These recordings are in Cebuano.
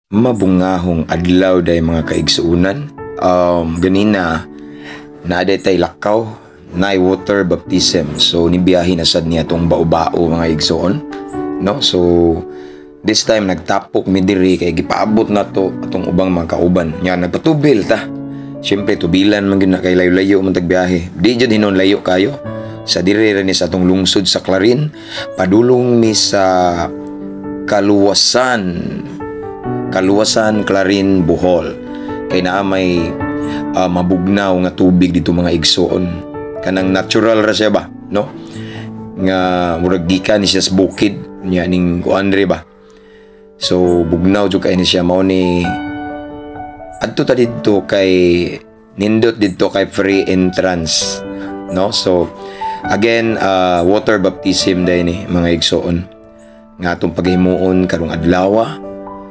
Mabungahong adlaw day, mga kaigsuunan. Ganina naa day tay lakaw, naay water baptism. So nibiyahe na sad niya tong bao-bao, mga igsuon. No? So this time nagtapok mi diri kay gipaabot na to atong ubang mga kauban. Nya nagpatubil ta. Siyempre tubilan man gyud na kay layo-layo man tag biyahe. Di jud hinon layo kayo. Sa diri ra ni sa atong lungsod sa Clarin, padulong mi sa Kaluwasan, Kaluwasan, Clarin, Bohol. Kay naa may mabugnaw nga tubig dito, mga igsoon. Kanang natural ra siya ba, no? Nga murag gikan ni siya sa bukid nya ning kuan ba. So bugnaw jud kay ni siya, mao ni adto ta didto kay nindot didto kay free entrance, no? So again, water baptism day ni, mga igsoon, nga atong paghimuon karong adlaw.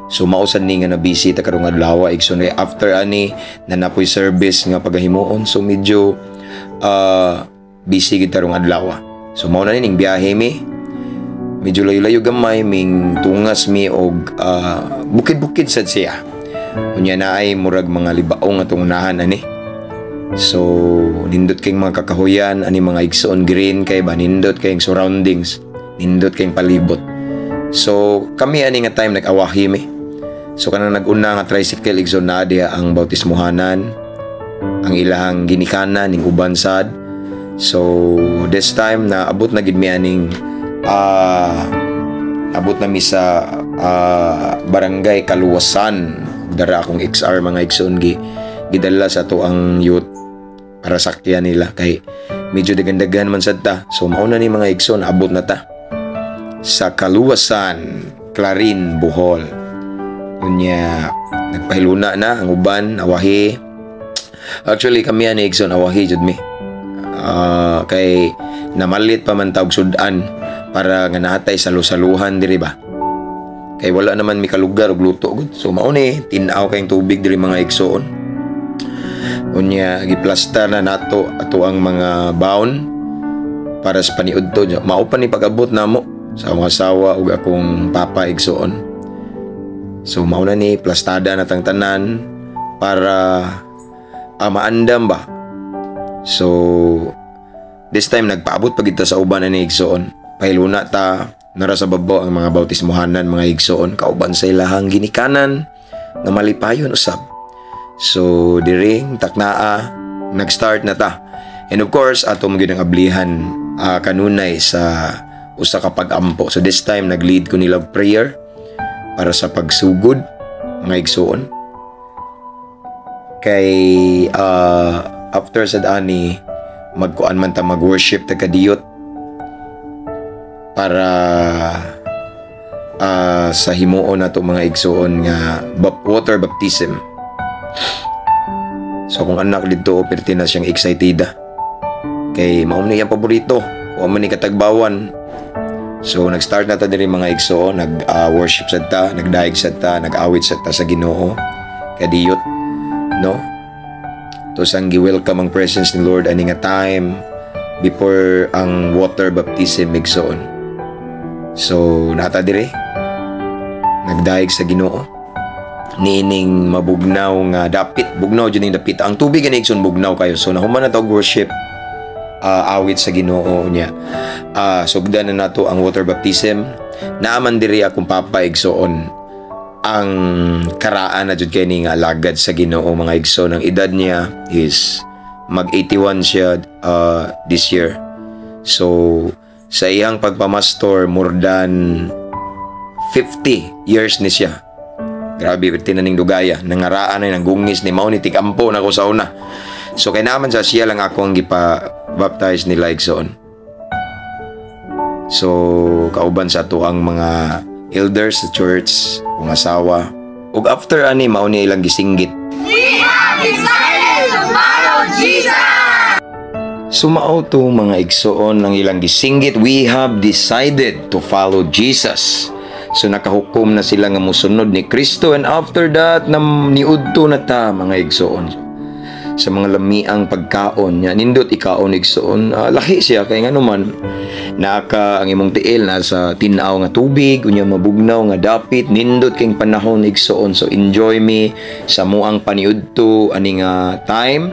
So mao sad ni nga na busy ta karong adlaw, igsoon, kay after ani na napoy service nga pagahimuon, so medyo busy gid tarong adlaw. So mao na ni ning biyahe mi. Medyo layo-layo gamay ming tungas mi og bukid-bukid sad siya. Unya na ay murag mga libaong atong unahan ani. So nindot kay mga kakahuyan ani, mga igsoon, green kay ba, nindot kay surroundings, nindot kay palibot. So kami ani nga time nag-awahi mi. So kanang nag-una nga tricycle, igsoon, na diha ang bautismohanan, ang ilahang ginikanan ning uban sad. So this time na abot na gid mi aning abot na mi sa Barangay Kaluwasan. Dara akong XR, mga igsoon, gi gidala sa ato ang youth para sakyan nila kay medyo dagan-dagan man sad ta. So mao na ni, mga igsoon, abot na ta sa Kaluwasan, Clarin, Bohol. Unya, nagpahiluna na ang uban, awahi. Actually, kami ani, igsoon, awahi jud mi. Kay namalit pa man tawg sudan para nga naatay salu-saluhan diri ba. Kay wala naman mi kalugar og luto gud. So mao ni, tin-aw kayong tubig diri, mga igsoon. Unya giplastar na nato ato ang mga baon para sa paniudto. Mao pa ni pag-abot namo sa akong asawa ug akong papa, igsoon. So mao na ni, plastada na tang tanan para maandam ba. So this time nagpaabot pa gid ta sa uban ani, igsoon. Pahiluna ta nara sa babo ang mga bautismohanan, mga igsoon, kauban sa ilahang ginikanan nga malipayon usab. So diring taknaa nag-start na ta. And of course ato mo gyud ang ablihan kanunay sa usa ka pag-ampo. So this time nag-lead ko nila og prayer para sa pagsugod, mga igsoon. Kay after sad ani magkuan man ta, mag-worship ta kadiyot para sa himuon nato, mga igsoon, nga water baptism. So akong anak didto, perti na siyang excited ah. Kay mao ni iyang paborito. Wa man ni katagbawan. So nag-start na ta diri, mga igsoon, nag worship sad ta, nagdaig sad ta, nag-awit sad ta sa Ginoo. Kadiyot, no? To sang gi-welcome ang presence ni Lord ani nga time before ang water baptism, igsoon. So nata diri nagdaig sa Ginoo niining mabugnaw nga dapit, bugnaw jud ning dapit. Ang tubig ani, igsoon, bugnaw kayo. So nahuman na ta og worship, awit sa Ginoo niya. Sugdan na nato ang water baptism. Naaman diri akong papa, igsoon, ang karaan na jud kay ni nga alagad sa Ginoo, mga igsoon. Ang edad niya is mag 81 siya this year. So sa iyang pagpamastor, more than 50 years ni siya. Grabe tinaning dugaya, nangaraan na nang gungis ni mao ni tigampo na ko sa una. So kay naman sa siya lang ako ang gipa baptize nila, igsoon. So kauban sa ato ang mga elders sa church, kung asawa. Ug after ani mao ni ilang gisinggit. We have decided to follow Jesus! Sumao to, mga igsoon, ang ilang gisinggit, "We have decided to follow Jesus." So nakahukom na sila nga musunod ni Kristo and after that nam niudto na ta, mga igsoon. Sa mga lamiang pagkaon nya, nindot ikaon, igsoon. Lahi siya kay ngano man naka ang imong tiil nasa tin-aw nga tubig, unya mabugnaw nga dapit. Nindot king panahon, igsoon. So enjoy me sa muang paniudto ani nga time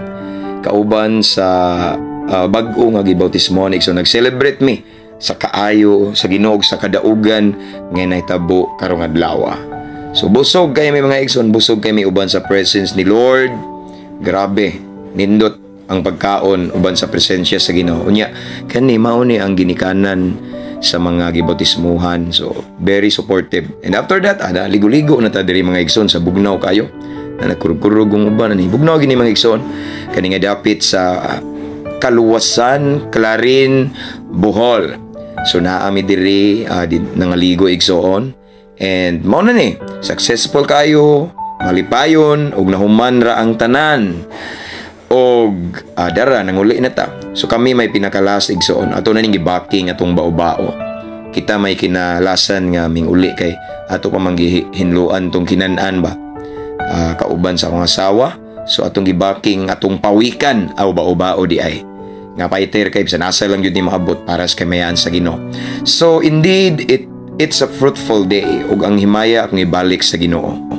kauban sa bag-o nga gibautismo. So nag-celebrate mi sa kaayo sa Ginoo, sa kadaugan nga nahitabo karong adlaw. So busog kay mi, mga igsoon, busog kay mi uban sa presence ni Lord. Grabe, nindot ang pagkaon uban sa presensya sa Ginoo. Unya kani mao ni ang ginikanan sa mga gibautismuhan. So very supportive. And after that, ada ligo-ligo na ta diri, mga igsoon, sa bugnaw kayo. Na nagkurog-kurog ang uban ani. Bugnaw gini, mga igsoon. Kani nga dapit sa Kaluwasan, Clarin, Bohol. So naa mi diri di, nangaligo, igsoon. And mao na ni, successful kayo, malipayon ug nahuman ra ang tanan. Og dara nanguli na ta. So kami may pinakalas, igsoon. Ato na ning gibaking atong bao-bao. Kita may kinalasan nga ming uli kay ato pa man gihinluan tong kinan-an ba. Kauban sa akong asawa. So atong gibaking atong pawikan aw bao-bao di ay. Nga fighter kay bisan asa lang yun ni maabot para sa kamayan sa Ginoo. So indeed it's a fruitful day ug ang himaya akong ibalik sa Ginoo.